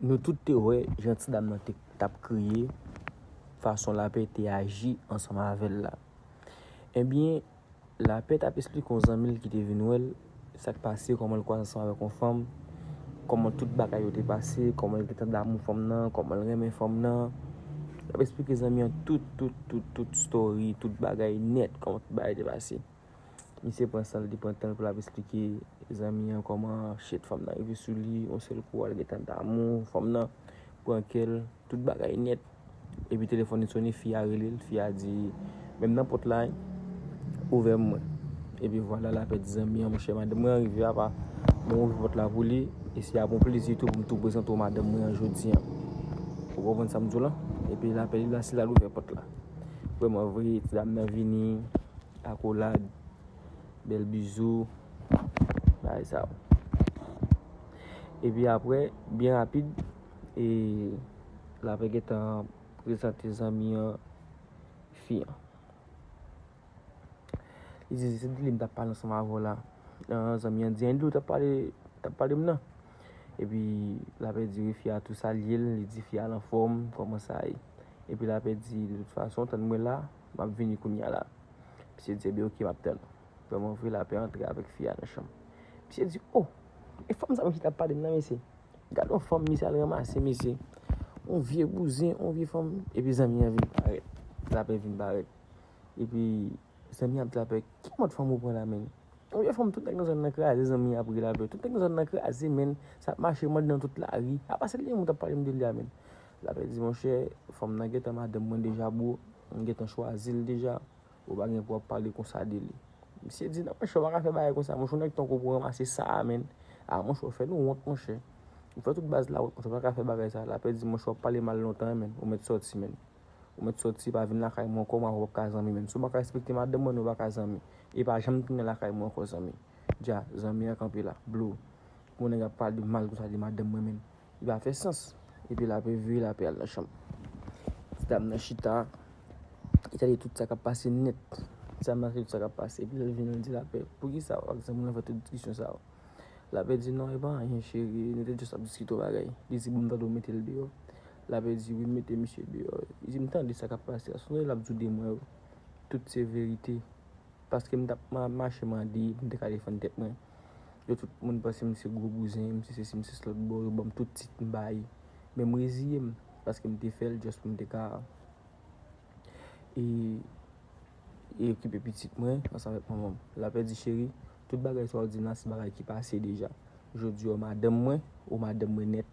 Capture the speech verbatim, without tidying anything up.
Nou tout te wè jan ti dam nan te t ap kriye, fason Lapè te aji ansanm avè l la. Ebyen, Lapè t ap esplike yon zanmi l ki te vin wè l sa k pase, kòman l kwaze ansanm avèk yon fanm, kòman tout bagay yo te pase, kòman l gentan damou fanm nan, kòman l renmen fanm nan. L ap esplike zanmi an tout, tout, tout, tout story, tout bagay nèt, kòman tout bagay te pase. Misye pran san l, li pran tan l pou l ap esplike zanmi an kòman shit fanm nan rive sou li, yon sèl kou al gentan damou fanm nan, pran kè l, tout bagay nèt. Epi telefòn li sone, fi a rele l, fi a di, "Men m nan pòt la, ouvè mwen." Epi vwala, Lapè di zanmi an, "Monchè, madanm mwen an rive apa, bon, ouvri pòt la pou li, e se ap yon plezi tou pou m tou prezante w madanm mwen an jodi an." Ou konprann sa m di w la? Epi Lapè li la, se la l ouvè pòt la. Vrèman vre, ti dam nan vini, akolad, bèl bizou, bagay sa yo. Epi apre, byen rapid, e Lapè gentan prezante zanmi an fi an. Li di, "Se de li m t ap pale ansanm avè w la." Zanmi an di, "An, de ou t ap pale, t ap pale m nan?" Epi Lapè di, wi, fi a tou salye l, li di fi a l anfòm, kòman sa ye? Epi Lapè di, "De tout fason, tann mwen la, m ap vini kounye a la." Misye di, "Ebyen, oke, m ap tann ou." Vrèman vre, Lapè antre avèk fi a nan chanm. Misye di, "O, e fanm sa misye t ap pale m nan, mesye? Gade yon fanm misye al ranmase, mesye. Yon vye bouzen, yon vye fanm." Epi zanmi an vin parèt. Lapè vin parèt. Epi zanmi an ap di Lapè, "Ki mòd fanm ou pran la, menm? Yon vye fanm, tout nèg nan zòn nan kraze." Zanmi an ap ri, Lapè, "Tout nèg nan zòn nan kraze, menm. Sa ap mache mande nan tout lari. Apa se li menm ou t ap pale m de li a, menm?" Lapè di, "Monchè, fanm nan gentan madanm mwen deja, bro. M gentan chwazi l deja. Ou pa gen pou w ap pale konsa de li." Misye di, "Non, monchè, ou pa ka fè bagay konsa. Monchè, yon nèg tankou w pou ranmase sa a, menm. A, monchè, ou fè nou wont, monchè. Ou fè tout baz la wont, monchè, ou pa ka fè bagay sa." Lapè di, "Monchè, w ap pale mal lontan, menm. Ou mèt sòti, menm. Ou mèt sòti, pa vin lakay mwen ankò, mwen avè w p ap ka zanmi, menm. Si w pa ka respekte madanm mwen, nou pa ka zanmi. E pa janm tounen lakay mwen ankò, zanmi." Dja, zanmi an kanpe la, blo. Pou yon nèg ap pale mal konsa de madanm mwen, menm. Li pa fè sans. Epi Lapè vire, Lapè al nan chanm. Ti dam nan chita, li tande tout sa k ap pase nèt. Ti dam nan tande tout sa k ap pase. Epi lè l vin, li di Lapè, "Poukisa w ak zanmi w lan fè tout diskisyon sa yo?" Lapè di, "Non, e pa anyen, cheri, nou te just ap diskite yon bagay." Li di, "Bon, m tande w mete l deyò." Lapè di, "Wi, m mete misye deyò." Li di, "M tande sa k ap pase a, sonje l ap di w de mwen yo. Tout se verite." Paske m t ap ma-, mache mande pou m te ka defann tèt mwen. Yo tout moun panse m se gwo bouzen, m se sesi, m se sesi, lòt bò, yo ban m tout tit m bay. Men m reziye m, paske m te fè l just pou m te ka, e, e okipe pitit mwen ansanm avèk manman m. Lapè di, "Cheri, tout bagay sa w di m la, se bagay ki pase deja. Jodi a, w madanm mwen, ou madanm mwen nèt.